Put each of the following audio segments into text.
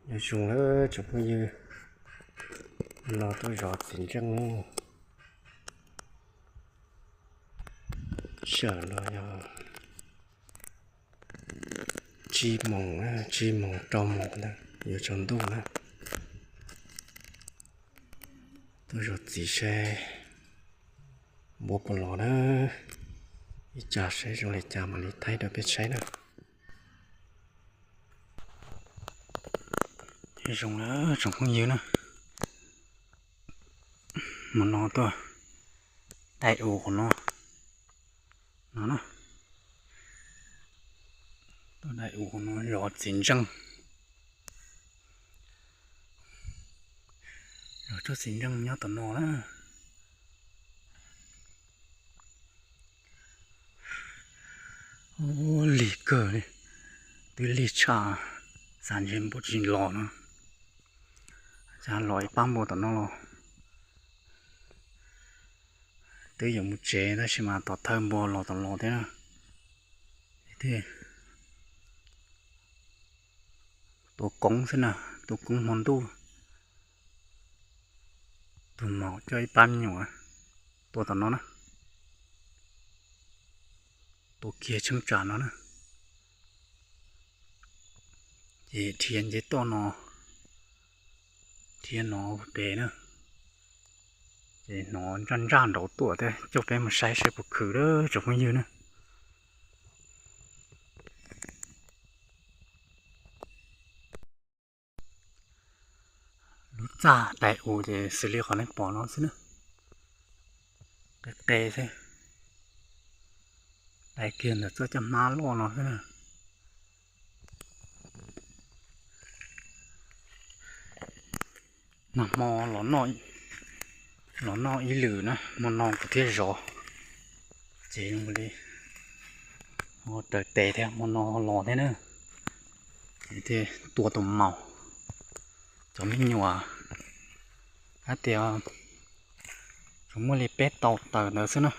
Nyob zoo na tsoom phooj ywg, no tuaj zov txiv ntseej. Sij hawm no yog tsib moos, tsib moos rau moos ntawd yuav tsaus ntuj na. Tuaj zov txiv saib npua puas los na. Ib tsam saib zoo li cas mam li thaij rau peb saib na. Zoo na tsoom phooj ywg na, hmo no tuaj dai us qhov no, no na, tuaj dai us qhov no zov txiv ntseej. Zov tsob txiv ntseej nyob tom no na. Lig kawg li, twb lig tshaj, xav ntshe npua tsis los no. Xav los ib pab npua tom no los. Twb yuav mus tsev tab sis mas tos thawj npua los tom los thiab na. Thiaj tua koob xwb na, tua koob hmo ntuj. Tus maum coj ib pab me nyuam tua tom no na. Tua kiag cheeb tsam no na. Ces dhia nce toj no, dhia no pem na. Ces hnov ntsaj ntsaj nraud tuaj thiab, coj peb mus saib saib puas khwv lawm tsoom phooj ywg na. Lub txaj dai us ces xws li qhov nej pom no xwb na. Qe qe xwb. Dai kiag ntawm txoj caj hmab loj no xwb na. Nag hmo los noj ib lwm na, hmo no kuv thiaj zov. Ces zoo li raws tes thiab, hmo no los thiab na. Ces thiaj tua tus maum, cov me nyuam hais tias tsuas muaj li peb tau tawm ntawd xwb na.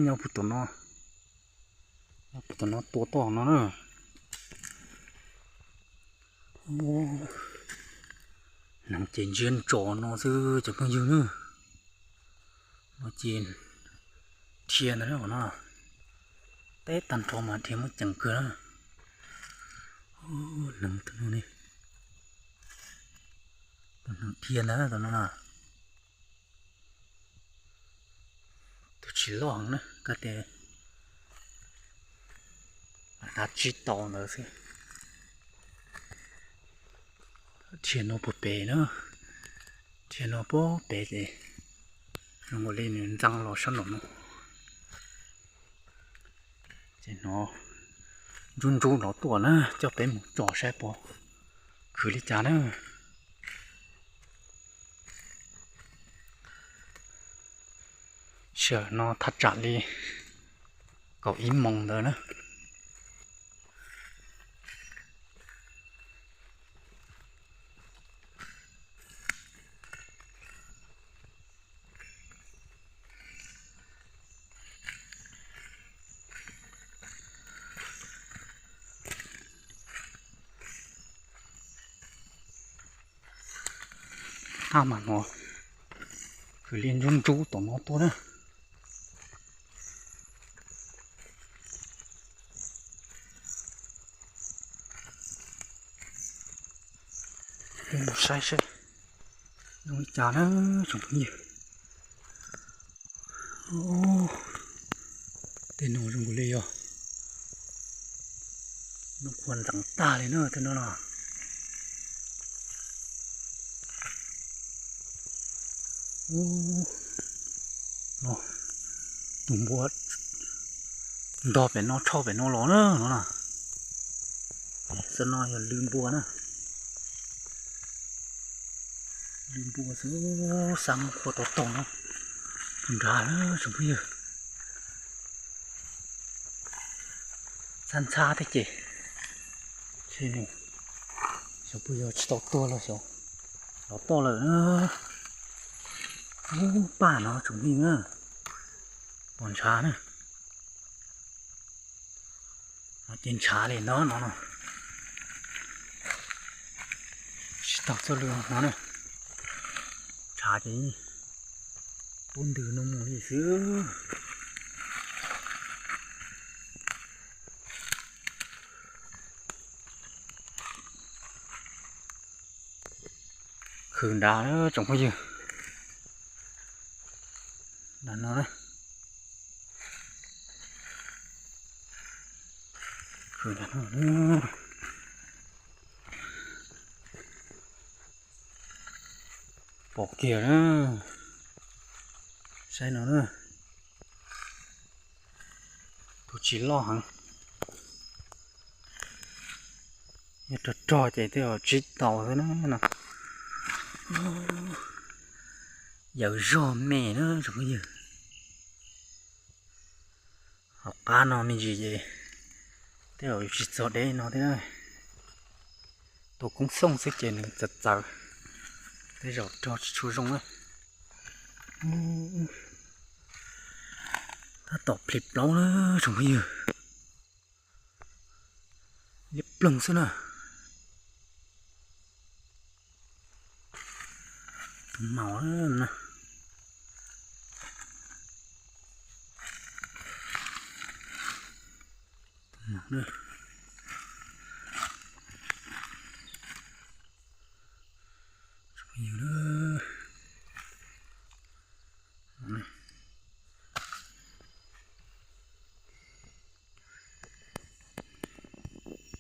Nyob puag tom no, nyob puag tom no tua toj no na. Hneev ces ntsiag ntsos no xwb cov phooj ywg na. No ces dhia ntawd na, no teb tag nrho mas dhia muaj ceem kawg na. Hneev tus no ne, tus hneev dhia ntawd tus no na. Tus tsis loj heev na, koj tias dav tsib tau ntawd xwb. Dhia no puag pem na, dhia no puag pem ces zoo nkaus li nws ntxeev los sab nraum no. Ces hnov ntsub ntsub nrov tuaj na, coj peb mus tsom saib puas khwv li cas na. Sij hawm no thaj tsam li kaum ib moos ntawd na. Thaj mas no khwv li ntsub ntsub tom no tuaj na. Saib seb zoo li cas na tsoom phooj ywg. Tej no zoo nkaus li yog noj qhuav ntxeev tag li na tej no na. Tus npua ntog pem no, tshoj pem no los na no na. Xwb no yog lwm npua na. Lwm npua xwb, xav mus qhuav tau tog no. Tus nrad na tsoom phooj ywg. Ntxhab ntxhab thiab ces, xyov puas yog tsis tau tuag los xyov los toj lawm na. Ub, paj no tsoom phooj ywg na, pom ntshav na. Ces ntshav li no no, tsis tau txoj lw no na. Ntshav ces pub ntws no mus li xwb. Khwv nrad tsoom phooj ywg, nrad no na. Khwv nrad no, pom kiag na. Saib no na, tus tsis loj heev. Yog rog rog ces twb tsib tau xwb na no. Yawm zog me na tsoom phooj ywg. Hauv qab no me ntsis ces tej zaum yuav tsis txog deb no thiab. Tus koob xooj xwb ces nws txawv txawv, tej zaum rog tsis tshua zoo na. Tab tom plis plaub na tsoom phooj ywg. Liab ploog xwb na. Tus maum na. Tus maum na. Tsoom phooj ywg na,